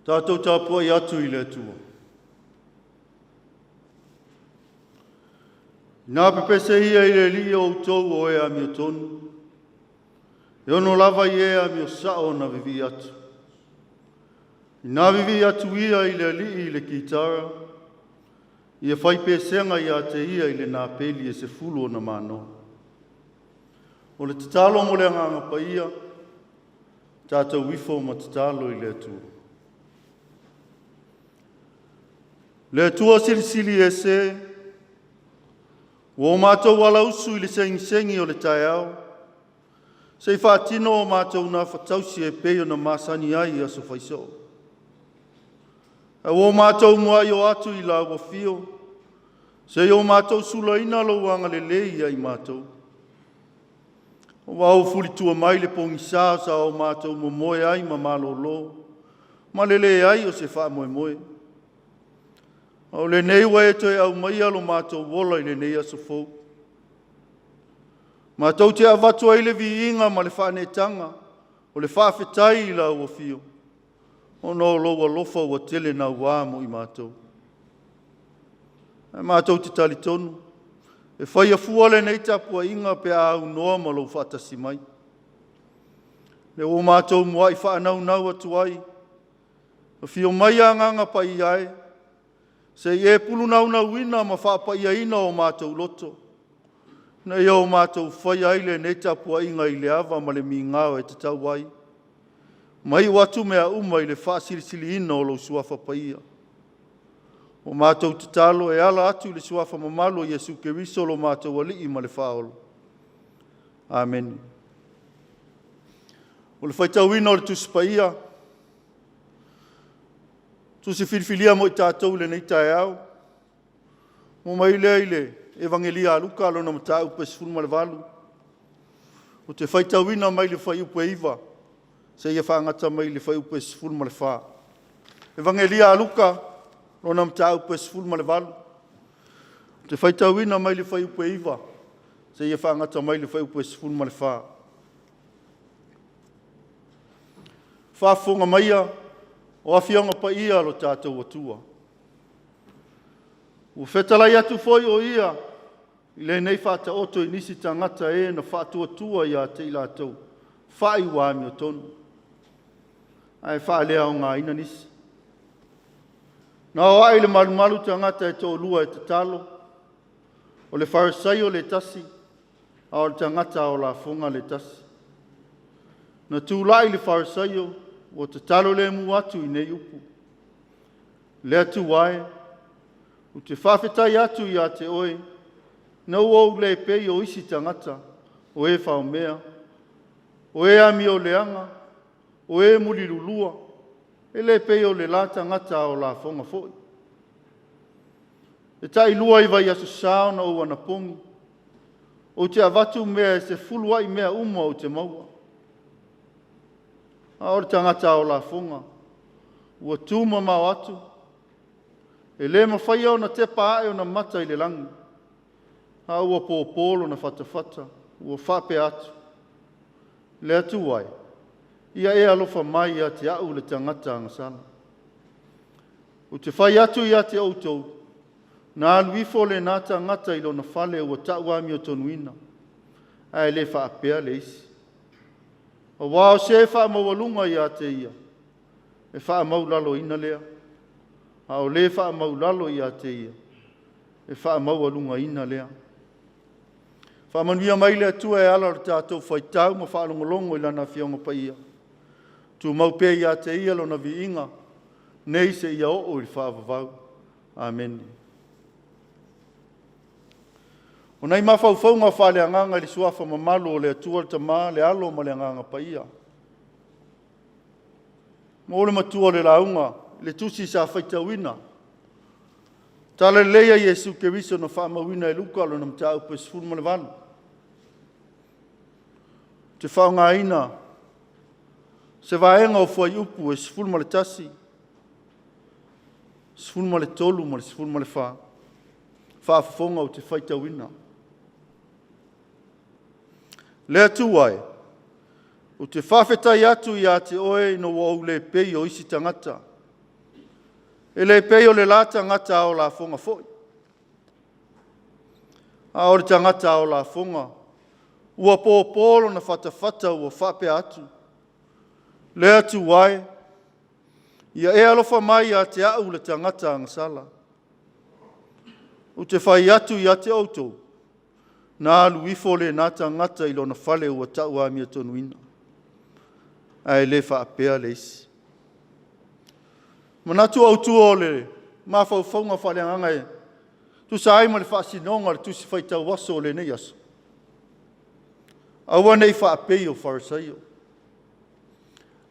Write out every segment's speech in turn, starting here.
Tatou tapuai atu i le Atua. Ina pepese ia i le Alii o outou o e amiotonu, e ono lava i e amio sao ona vivii atu. Ina vivii atu ia i le Alii i le kitara, ia fai pesega ia te ia i le napeli e 10 ona manoa. O le tatalo mo le agaga paia, tatou ifo ma tatalo i le Atua. Le Atua silisili ese, ua o matou alausu i le segisegi o le taeao, se i faatino o matou gafatausi e pei ona masani ai i aso faisoo. Ae ua o matou muai o atu i lau afio, se i o matou sulaina lou agalelei ia i matou. Ua ou fulitua mai le pogisa sa o matou momoe ai ma malolo, ma le leai o se faamoemoe. A o lenei ua e toe aumaia lo matou ola i lenei aso fou. Matou te avatu ai le viiga ma le faaneetaga o le faafetai i lau afio, ona o lou alofa ua tele naua mo i matou. Ae matou te talitonu, e faia fua lenei tapuaiga pe a aunoa ma lou faatasi mai. Lea ua matou muai faanaunau atu ai, afio mai Agaga Paia e, se i e pulunaunauina ma faapaiaina o matou loto, ina ia o matou faia ai lenei tapuaiga i le ava ma le migao e tatau ai, ma iu atu mea uma i le faasilisiliina o lou Suafa Paia. O matou tatalo e ala atu i le Suafa mamalu o Iesu Keriso lo matou Alii ma le Faaola. Amene. O le faitauina o le Tusi Paia, tusi filifilia mo i tatou i lenei taeao, ua mai lea i le Evagelia a Luka lona mataupu e 18, ou te faitauina mai le fuaiupu e 9 seia fagata mai le fuaiupu e 14. Evagelia a Luka, lona mataupu e 18, ou te faitauina mai le fuaiupu e 9 seia fagata mai le fuaiupu e 14. Faafofoga maia o Afioga Paia a lo tatou Atua. Ua fetalai atu foi o ia i lenei faataoto i nisi tagata e na faatuatua ia te i latou fai ua amiotonu, ae faaleaogaina nisi. Na o ae i le malumalu tagata e toalua e tatalo, o le Farisaio le tasi, a o le tagata ao lafoga le tasi. Na tulai le Farisaio ua tatalo lemu atu i nei upu, Le Atua e, ou te faafetai atu ia te oe, ina ua ou le pei o isi tagata, o e faomea, o e amioleaga, o e mulilulua, e le pei o le la tagata ao lafoga foi. E tailua i vaiaso sa ona ou anapogi, ou te avatu mea e 10 ai mea uma ou te maua. A o le tagata ao lafoga, ua tu mamao atu, e le mafaia ona tepa ae ona mata i le lagi, a ua pōpō lona fatafata, ua faapea atu, Le Atua e, ia e alofa mai ia te au le tagata agasala. Ou te fai atu ia te outou, na alu ifo lena tagata i lona fale ua tau amiotonuina, ae le faapea le isi. Aua o se faamaualuga ia te ia, e faamaulaloina lea, a o le faamaulalo ia te ia, e faamaualugaina lea. Faamanuia mai le Atua e ala o le tatou faitau ma faalogologo i Lana Afioga Paia. Tumau pea ia te Ia Lona viiga, nei seia oo i le faavavau. Amene. O nai mafaufauga faaleagaga i le suafa mamalu o le Atua le Tama, le Alo ma le Agaga Paia. Mo le matua o le lauga, le tusi sa faitauina. Tala lelei a Iesu Keriso na faamauina e Luka lona mataupu e 18. Ou te faaaogaina se vaega o fuaiupu e 11, 13 ma le 14, faafofoga ou te faitauina. Le Atua e, ou te faafetai atu ia te oe ina ua ou le pei o isi tagata. E le pei o le la tagata ao lafoga foi. A o le tagata ao lafoga, ua popo lona fatafata ua faapea atu, Le Atua e, ia e alofa mai ia te au le tagata agasala. Ou te fai atu ia te outou, na alu ifo lena tagata i lona fale ua tau amiotonu, ae le faapea le isi. Manatu autu o le mafaufauga faaleagaga e tusa ai ma le faasinoga o le Tusi Faitau Aso o lenei aso, aua ne i faapei o Farisaio.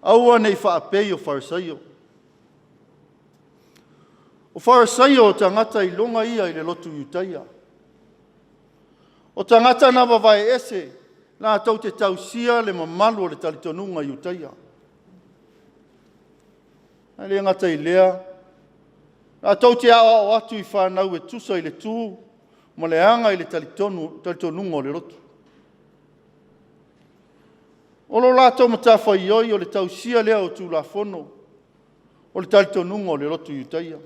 Aua ne i faapei o Farisaio. O Farisaio o tagata iloga ia i le lotu Iutaia. O tagata na vavae ese latou te tausia le mamalu o le talitonuga Iutaia. Ae le gata i lea, latou te aoao atu i fanau e tusa i le tu ma le aga i le talitonuga o le lotu. O lo latou matafaioi o le tausia lea o Tulafono o le talitonuga o le lotu Iutaia,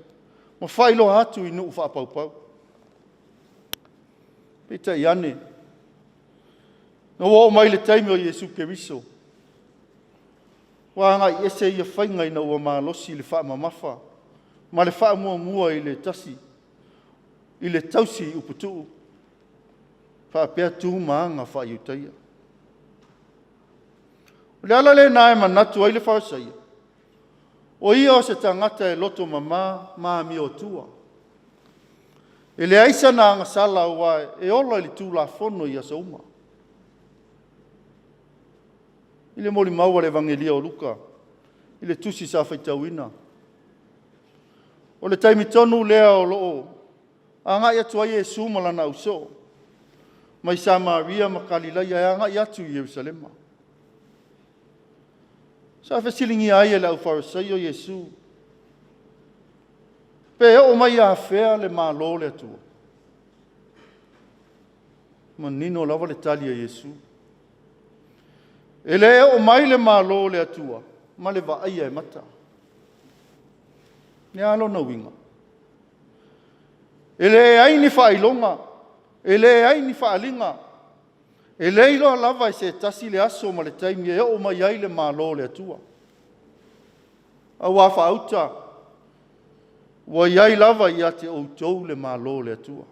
ma faailoa atu i nuu faapaupau. Peitai ane, ina ua oo mai le taimi o Iesu Keriso, ua agai ese ia faiga ina ua malosi le faamamafa ma le faamuamua i le tasi, i le tausi uputuu faapea tu ma aga faa-Iutaia. O le ala lena e manatu ai le Farisaio, o ia o se tagata e loto mama ma amiotua. E leai sana agasala aua e ola i le Tulafono i aso uma. I le molimau a le Evagelia o Luka i le tusi sa faitauina, o le taimi tonu lea o lo o agai atu ai Iesu ma lana ausoo mai Samaria ma Kalilaia e agai atu i Ierusalema. Sa fesiligia ai e le aufaifaarisaio Iesu, pe oo mai afea le Malo o le Atua? Manino lava le tali a Iesu. E le oo mai le Malo o le Atua ma le vaaia e mata. O le a lona uiga? E leai ni faailoga, e leai ni faaaliga, e le iloa lava e se tasi le aso ma le taimi e oo mai ai le Malo o le Atua. Aua faauta, ua i ai lava ia te outou le Malo o le Atua.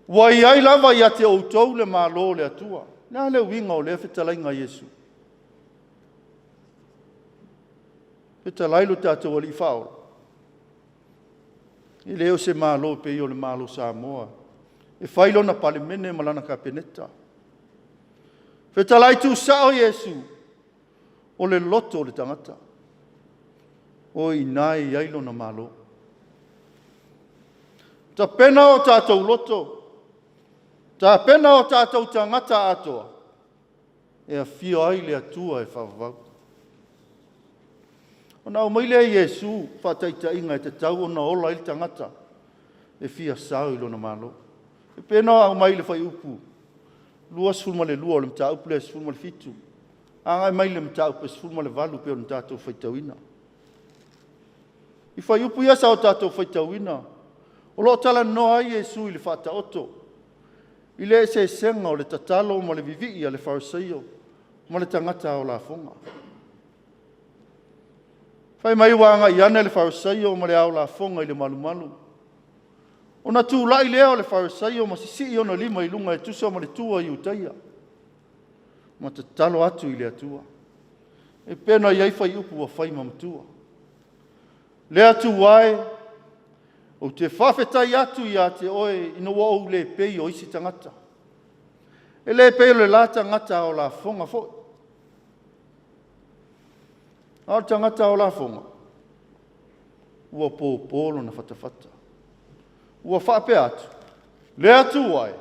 Ua i ai lava ia te outou le Malo o le Atua. O le a le uiga o lea fetalaiga a Iesu? Fetalai lo tatou Alii Faaola, e le o se Malo pei o le Malo o Samoa e fai lona Palemene ma lana Kapeneta. Fetalai tuusao Iesu, o le loto o le tagata, o i ina e i ai lona Malo. Tapena o tatou loto, tapena o tatou tagata atoa, e afio ai le Atua e faavavau. Ona aumai lea e Iesu faataitaiga e tatau ona ola ai le tagata e fia sao i lona Malo. E pei ona aumai i le fuaiupu 22 o le mataupu lea 17, agai mai le mataupu e 18 pei ona tatou faitauina. I fuaiupu ia sa o tatou faitauina, o lo o talanoa ai Iesu i le Faataoto, i le eseesega o le tatalo ma le vivii a le Farisaio ma le tagata ao lafoga. Fai mai ua agai ane le Farisaio ma le ao lafoga i le malumalu. Ona tulai lea o le Farisaio ma sisii ona lima i luga e tusa ma le tua i Iutaia ma tatalo atu i le Atua. E pei ona i ai fuaiupu ua fai ma matua. Le Atua e, ou te faafetai atu ia te oe ina ua ou le pei o isi tagata. E le pei o le la tagata ao lafoga foi. A o le tagata ao lafoga, ua pōpō lona fatafata. Ua faapea atu, le Atua e,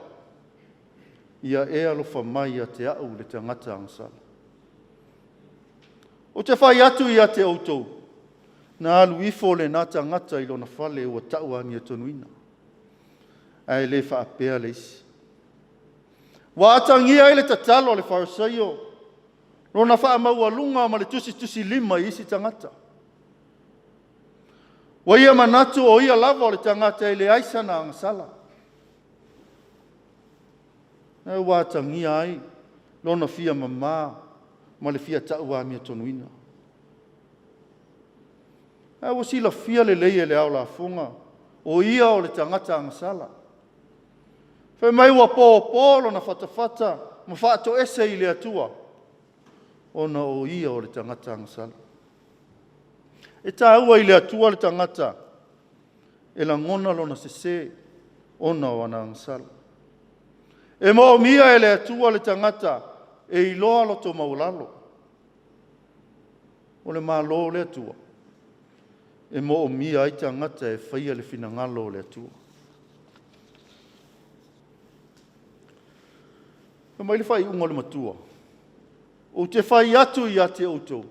ia e alofa mai ia te au le tagata agasala. Ou te fai atu ia te outou, na alu ifo lena tagata i lona fale ua tau amiotonu, ae le faapea le isi. Ua atagia ai le tatalo a le Farisaio, lona faamaualuga ma le tusitusilima i isi tagata. Ua ia manatu o ia lava o le tagata e leai sana agasala. Ae ua atagia ai lona fia mama ma le fia tau amiotonu. Ae ua silafia lelei e le ao lafoga, o ia o le tagata agasala. Fai mai ua pōpō lona fatafata ma faatoese i le Atua, ona o ia o le tagata agasala. E taua i le Atua le tagata e lagona lona sese ona o ana agasala. E moomia e le Atua le tagata e iloa loto maualalo. O le Malo o le Atua, e moomia ai tagata e faia le finagalo o le Atua. Fai mai le faaiuga a le matua, ou te fai atu ia te outou,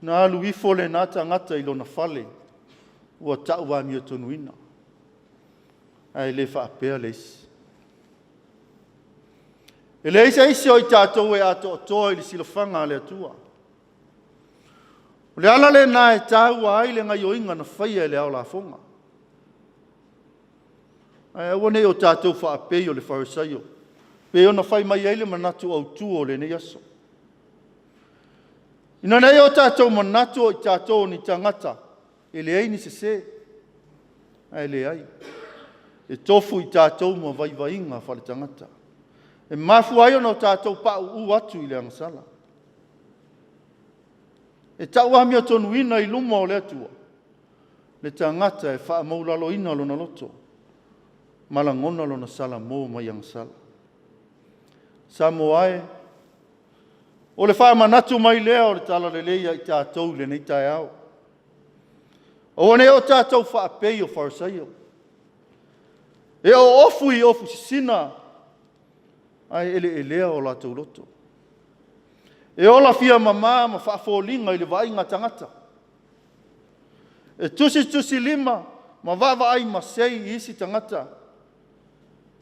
na alu ifo lena tagata i lona fale ua tau amiotonuina, ae le faapea le isi. E leai se isi o i tatou e atoatoa i le silafaga a le Atua. O le ala lena e taua ai le gaioiga na faia e le ao lafoga. Ae aua ne i o tatou faapei o le Farisaio, pei ona fai mai ai le manatu autu o lenei aso. Ina ne i o tatou manatu o i tatou o ni tagata e leai ni sese, ae leai. E tofu i tatou ma vaivaiga faaletagata. E mafua ai ona o tatou pauu atu i le agasala. E tau amiotonuina i luma o le Atua le tagata e faamaualaloina lona loto ma lagona lona salamo mai agasala. Samoa e, o le faamanatu mai lea o le Talalelei ia i tatou i lenei taeao. Aua ne i o tatou faapei o Farisaio, e oofu i ofu sisina ae eleelea o latou loto. E ola fia mama ma faafoliga i le vaaiga a tagata. E tusitusilima ma vaavaai masei i isi tagata,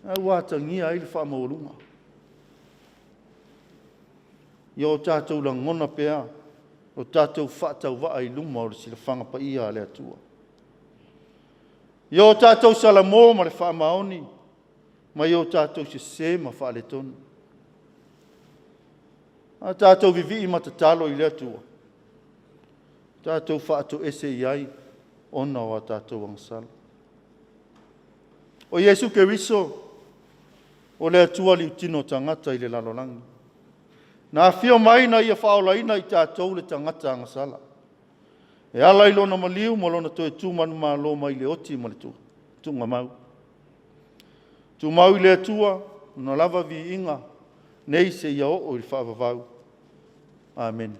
ae ua atagia ai le faamaualuga. Ia o tatou lagona pea o tatou faatauvaa i luma o le silafaga paia a le Atua. Ia o tatou salamo ma le faamaoni, ma ia o tatou sese ma faaletonu. A tatou vivii ma tatalo i le Atua, tatou faatoese i ai ona o a tatou agasala. O Iesu Keriso o le Atua liutino tagata i le lalolagi. Na afio mai na ia faaolaina i tatou le tagata agasala. E ala i lona maliu ma lona toe tu manumalo mai le oti ma le tuugamau. Tumau i le Atua, ona lava viiga, nei seia oo i le faavavau. Amene.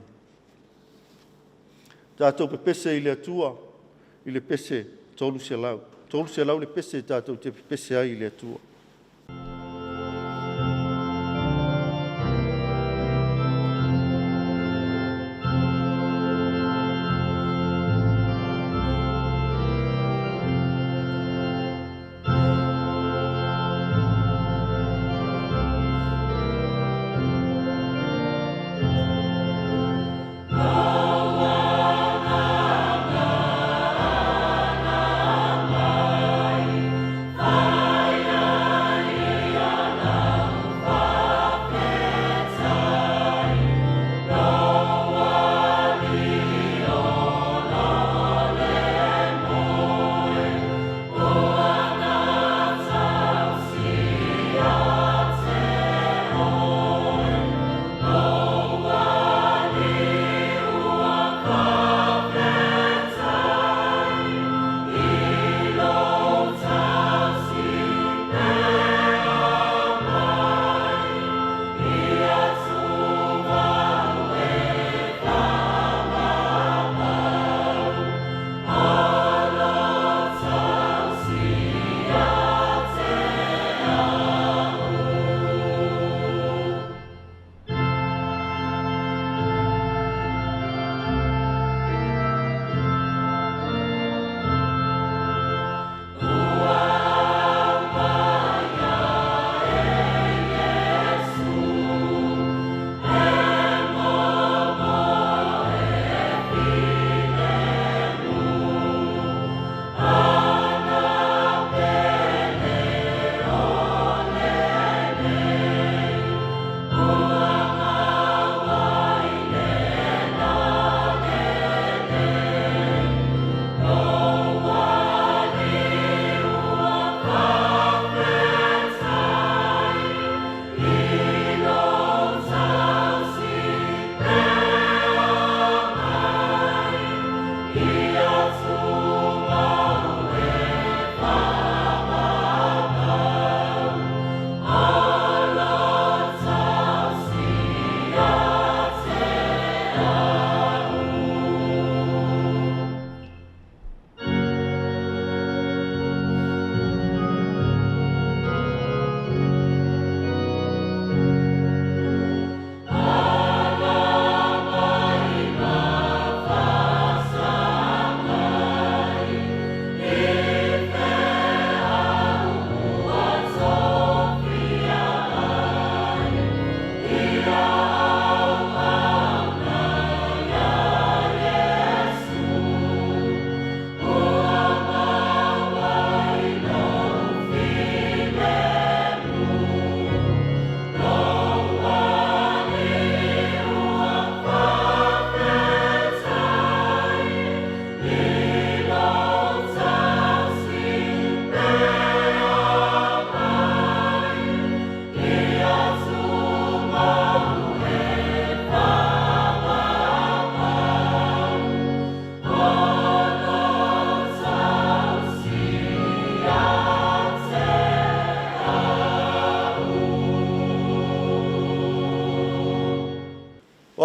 Tatou pepese i le Atua i le pese 300. 300 le pese tatou te pepese ai i le Atua.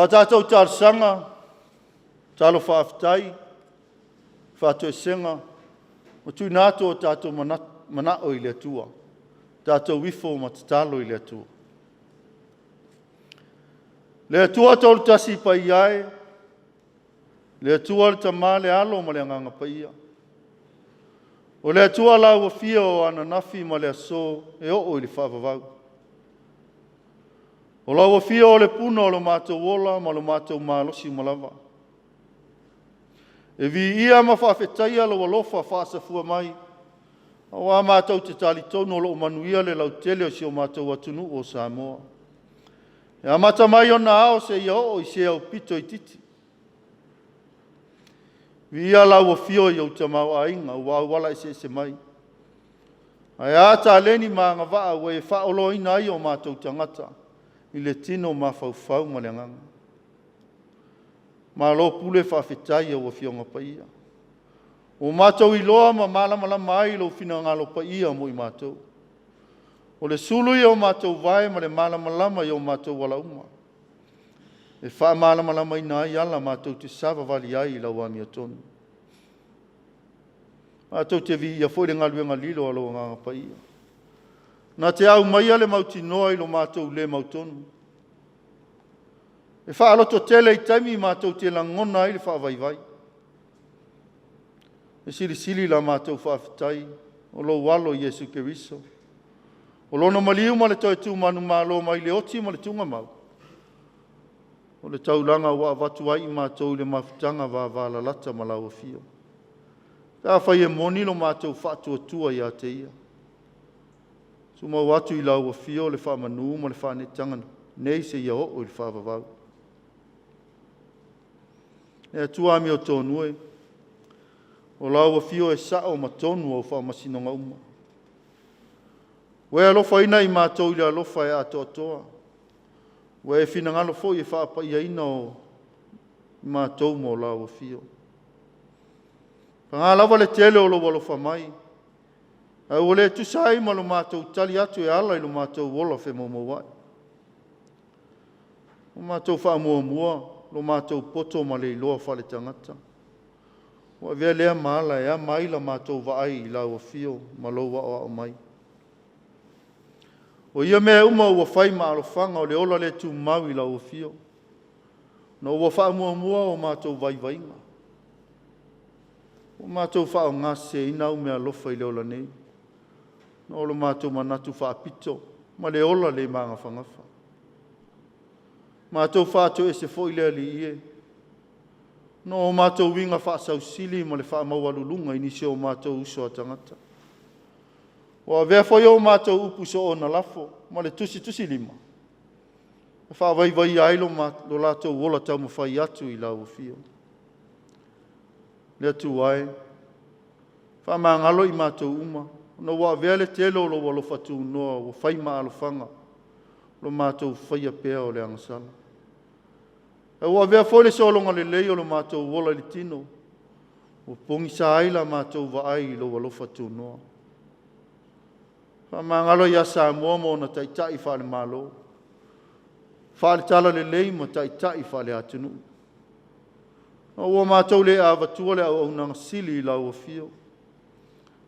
O a tatou talosaga, talo faafetai, faatoesega, ma tuuina atu o tatou manao i le Atua, tatou ifo ma tatalo i le Atua. Le Atua Tolutasi Paia e, le Atua le Tama, le Alo ma le Agaga Paia. O le Atua lau afio o ananafi ma le aso e oo i le faavavau. O lau afio o le puna o lo matou ola ma lo matou malosi uma lava. E viia ma faafetaia lou alofa faasafua mai, aua matou te talitonu o lo o manuia le lautele o si o matou atunuu o Samoa. E amata mai ona ao seia oo i se aupito itiiti. Viia lau afio i ou tamaoaiga ua auala eseese mai. Ae a taleni ma agavaa ua e faaoloaina ai o matou tagata i le tino mafaufau ma le agaga. Malo pule faafetai i au Afioga Paia. Ua matou iloa ma malamalama ai lou finagalo paia mo i matou. O le sulu ia o matou vae ma le malamalama i o matou ala uma, e faamalamalamaina ai ala matou te savavali ai i lau amiotonu. Matou te viia foi le galuega lilo a lou Agaga Paia, na te aumaia le mautinoa i lo matou le mautonu. E faalototele i taimi matou te lagona ai le faavaivai. E silisili la matou faafetai o lou alo Iesu Keriso, o lona maliu ma le toe tumanumalo mai le oti ma le tuugamau, o le taulaga ua avatu ai i matou i le mafutaga vavalalata ma lau afio. Pe afai e moni lo matou faatuatua ia te ia, tumau atu i lau afio le faamanu ma le faaneetaga nei seia oo i le faavavau. E Atua amiotonu e, o lau afio e sao ma tonu au faamasinoga uma. Ua e alofaina i matou i le alofa e atoatoa, ua e finagalo foi e faapaiaina o matou mo lau afio. Paga lava le tele o lou alofa mai, ae ua le tusa ai ma lo matou tali atu e ala i lo matou ola femoumouai. Ua matou faamuamua lo matou poto ma le iloa faaletagata. Ua avea lea ma ala e ama ai la matou vaai i lau afio ma lou aoao mai. O ia mea uma ua fai ma alofaga o le ola le tumau i lau afio, na ua faamuamua o matou vaivaiga. Ua matou faaaogaseseina au meaalofa i le ola nei, na o lo matou manatu faapito ma le ola le magafagafa. Matou faatoese foi le Alii e, na o matou uiga faasausili ma le faamaualuluga i nisi o matou uso a tagata. Ua avea foi o matou upu soona lafo ma le tusitusilima, e faavaivaia ai lo latou ola taumafai atu i lau afio. Le Atua e, faamagalo i matou uma, ona ua avea le tele o lou alofa tunoa ua fai ma alofaga lo matou faia pea o le agasala. Ae ua avea foi le sologa lelei o lo matou ola i le tino, ua pogisa ai la matou vaai i lou alofa tunoa. Faamagalo ia Samoa ma ona taitai faale-Malo, faale-Talalelei ma taitai faale-atunuu. Ua matou le avatua le auaunaga sili i lau afio,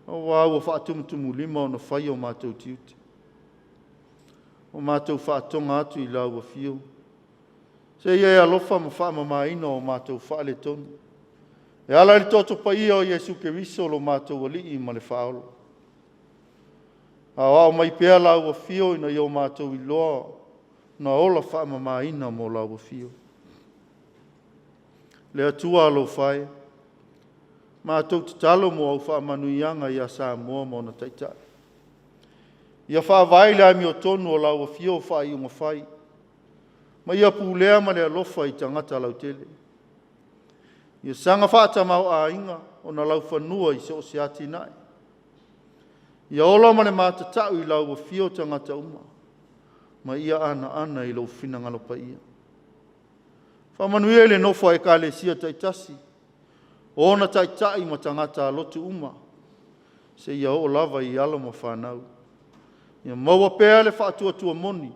aua ua faatumutumulima ona fai o matou tiute. Ua matou faatoga atu i lau afio, seia e alofa ma faamamaina o matou faaletonu, e ala i le toto paia o Iesu Keriso lo matou Alii ma le Faaola. Aoao mai pea lau afio ina ia o matou iloa na ola faamamaina mo lau afio. Le Atua alofa e, matou tatalo mo au faamanuiaga ia Samoa ma ona taitai. Ia faavae i le amiotonu o lau afio faaiuga fai, ma ia pulea ma le alofa i tagata lautele. Ia saga faatamaoaiga ona laufanua i so o se atinae. Ia ola ma le matatau i lau afio tagata uma, ma ia anaana i lou finagalo paia. Faamanuia i le nofo a ekalesia taitasi, o ona taitai ma tagata alotu uma, seia oo lava i alo ma fanau. Ia maua pea le faatuatua moni,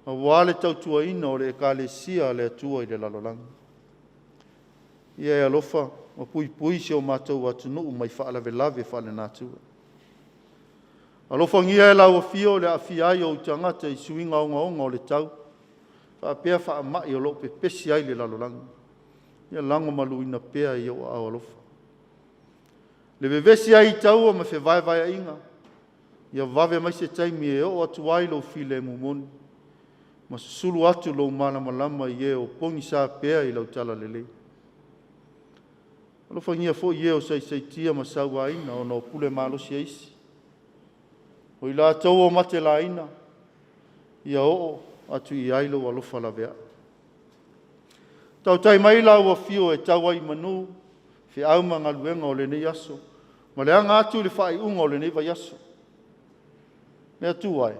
Auā le tautuaina o le Ekalesia a le Atua i le lalolagi. Ia e alofa ma puipui si o matou atunuu mai faalavelave faalenatura. Alofagia e lau afio le aafia ai o ou tagata i suiga ogaoga o le tau, faapea faamai o lo o pepesi ai le lalolagi. Ia lagomaluina pea i ou aao alofa. Le vevesi ai i taua ma fevaevaeaiga, ia vave mai se taimi e oo atu ai lou filemu moni ma susulu atu lou malamalama i e o pogisa pea i lau talalelei. Alofagia foi e o saisaitia ma sauaina ona o pule malosi a isi. O i latou o matelaina, ia oo atu i ai lou alofa laveai. Tautai mai lau afio e tau ai i manu feau ma galuega o lenei aso, ma le aga atu i le faaiuga o lenei vaiaso. Le Atua e,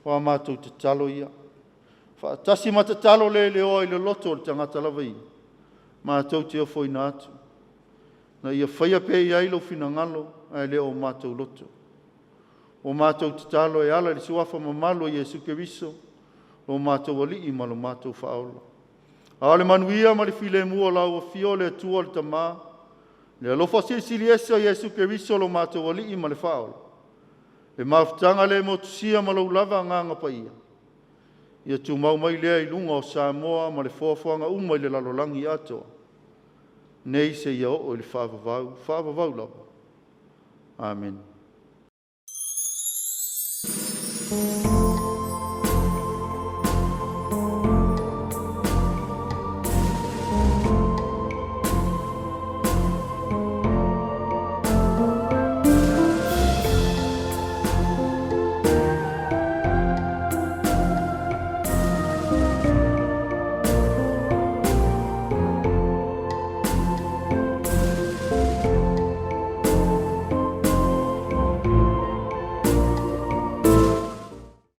o a matou tatalo ia, faatasi ma tatalo le leoa i le loto o le tagata lava ia, matou te ofoina atu, ina ia faia pea i ai lou finagalo ae le o matou loto. Ua matou tatalo e ala i le suafa mamalu o Iesu Keriso, lo matou Alii ma lo matou Faaola. A o le manuia ma le filemu o lau afio le Atua le Tama, le alofa silisili ese o Iesu Keriso lo matou Alii ma le Faaola, le mafutaga le motusia ma lou lava Agaga Paia, ia tumau mai lea i luga o Samoa ma le foafoaga uma i le lalolagi atoa, nei seia oo i le faavavau, faavavau lava. Amene.